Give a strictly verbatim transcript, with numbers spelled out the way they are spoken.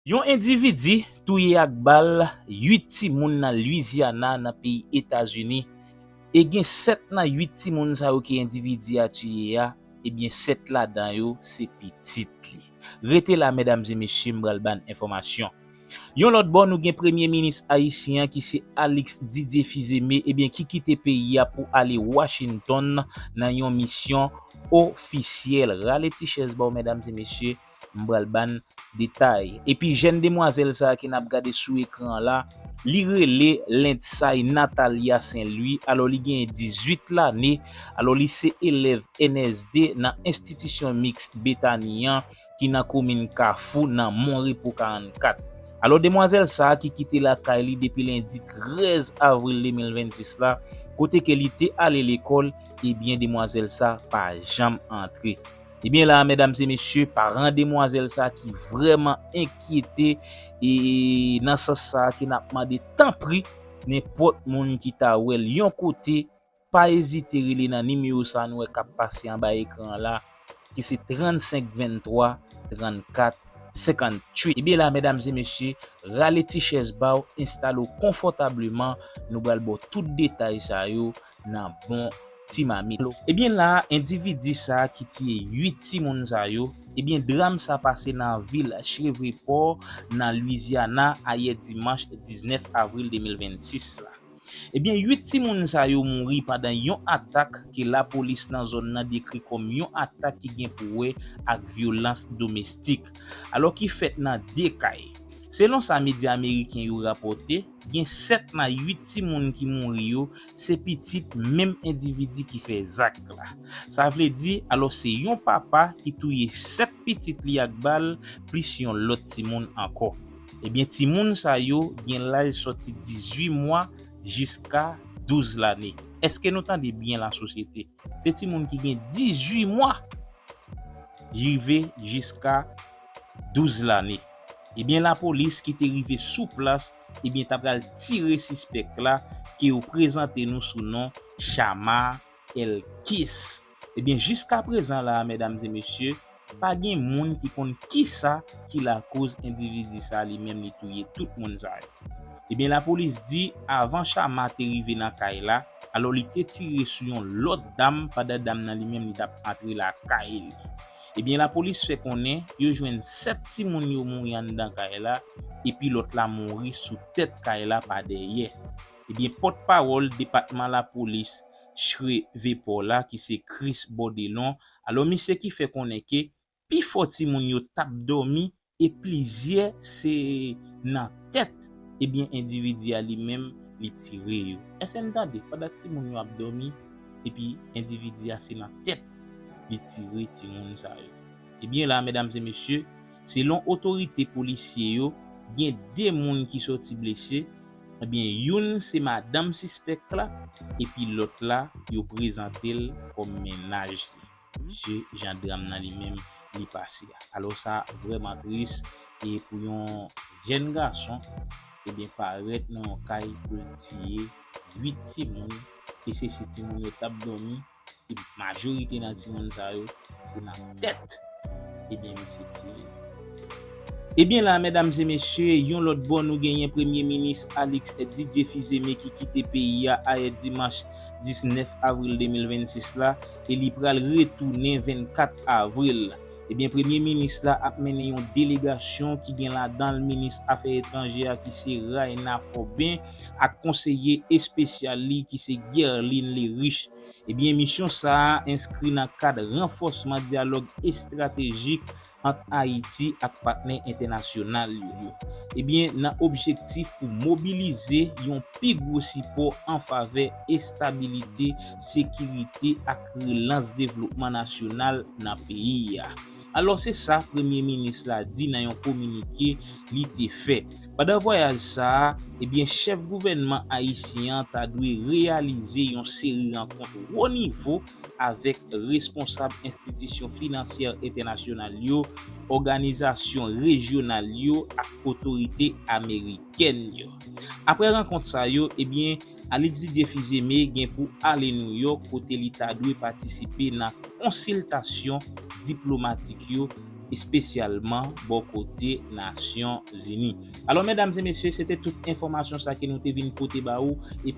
Yon endividi touye ak bal uit timoun nan Louisiana, nan peyi Etazini, e gen sèt nan uit timoun sa yo ke endividi a tiye a, ebyen, sèt ladan yo se pitit li. Rete la, medam e mesye, m pral ban enfòmasyon. Yon lòt bò, nou gen premye minis ayisyen an ki se Alix Didier Fils-Aimé, ebyen, ki kite peyi a pou ale Washington nan yon misyon ofisyèl. Rale ti chèz ba w, medam e mesye, m pral ban detay. Epi jèn demwazèl sa a ke n ap gade sou ekran an la, li rele Lentsay Natalia Saint Louis. Alò, li gen dizuit lane. Alò, li se elèv N S D nan enstitisyon miks Betani an, ki nan komin Kafou, nan Mon Repo karannkat. Alò, demwazèl sa a ki kite lakay li depi lendi trèz avril de mil vennsis la, kote ke li te ale lekòl, ebyen, demwazèl sa a pa janm antre. Ebyen la, medam e mesye, paran demwazèl sa a ki vrèman enkyete, e nan sans sa a ke n ap mande, tanpri, nenpòt moun ki ta wè l yon kote, pa ezite rele nan nimewo sa a nou wè k ap pase anba ekran an la, ki se trannsenk venntwa trannkat senkantuit. Ebyen la, medam e mesye, rale ti chèz ba w, enstale w konfòtableman, nou pral ba w tout detay sa yo nan bon ti mamit. Ebyen la, endividi sa a ki tiye uit timoun sa yo, ebyen, dram sa pase nan vil Shreveport, nan Louisiana, ayè dimanch diznèf avril de mil vennsis la. Ebyen, uit timoun sa yo mouri pandan yon atak ke lapolis nan zòn nan dekri kòm yon atak ki gen pou wè ak vyolans domestik, alò ki fèt nan de kay. Selon sa medya ameriken yo rapòte, gen sèt nan uit timoun ki mouri yo se pitit menm endividi ki fè zak la. Sa vle di, alò, se yon papa ki touye sèt pitit li ak bal, plis yon lòt timoun ankò. Ebyen, timoun sa yo gen laj sòti dizuit mwa jiska douz lane. Èske nou tande byen, lasosyete? Se timoun ki gen dizuit mwa rive jiska douz lane. Ebyen, lapolis ki te rive sou plas, ebyen, ta pral tire sispèk la, ke yo prezante nou sou non Chama Elkis. Ebyen, jiska prezan la, medam e mesye, pa gen moun ki konn kisa ki lakoz endividi sa li menm li touye tout moun sa yo. Ebyen, lapolis di, avan Chama te rive nan kay la, alò, li te tire sou yon lòt dam pandan dam nan li menm li t ap antre lakay li. Ebyen, lapolis fè konnen yo jwenn sèt timoun yo mouri anndan kay la, epi lòt la mouri sou tèt kay la pa dèyè. Ebyen, pòtpawòl depatman lapolis Shreveport la, ki se Chris Bordelon, alò, misye ki fè konnen ke pifò timoun yo t ap dòmi e plizyè se nan tèt, ebyen, endividi a li menm li tire yo. Èske n tande? Pandan timoun yo ap dòmi, epi endividi a se nan tèt li tire timoun sa yo. Ebyen la, medam e mesye, selon otorite polisye yo, gen de moun ki sòti blese. Ebyen, youn se madanm sispèk la, epi lòt la, yo prezante l kòm mennaj li. Se jan dram nan li menm li pase a. Alò, sa vrèman tris, e pou yon jèn gason, ebyen, parèt nan yon kay pou l tiye uit timoun, e se si timoun yo t ap dòmi, e majorite nan timoun sa yo, se nan tèt, ebyen, misye tiye. Ebyen la, medam e mesye, yon lòt bò, nou genyen Premye Minis Alix Didier Fils-Aimé ki kite peyi a ayè dimanch diznèf avril de mil vennsis la, e li pral retounen vennkat avril. Ebyen, Premye Minis la ap mennen yon delegasyon ki gen ladan l minis afè etranjè a, ki se Rayna Faubin, ak konseye espesyal li, ki se Guerline Leriche. Ebyen, misyon sa a enskri nan kad ranfòsman dyalòg estratejik ant Ayiti ak patnè entènasyonal yo yo. Ebyen, nan objektif pou mobilize yon pi gwo sipò an favè estabilite, sekirite ak relans devlopman nasyonal nan peyi a. Alò, se sa Premye Minis la di nan yon kominike li te fè. Pandan vwayaj sa a, ebyen, chèf gouvènman ayisyen an ta dwe reyalize yon seri rankont wo nivo avèk responsab enstitisyon finansyè entènasyonal yo, òganizasyon rejyonal yo ak otorite amerikèn yo. Apre rankont sa yo, ebyen, Alix Didier Fils-Aimé gen pou ale Nouyòk, kote li ta dwe patisipe nan konsiltasyon diplomatik yo espesyalman bò kote Nasyon Zini. Alò, medam e mesye, se te tout enfòmasyon sa ke nou te vin pote ba ou, e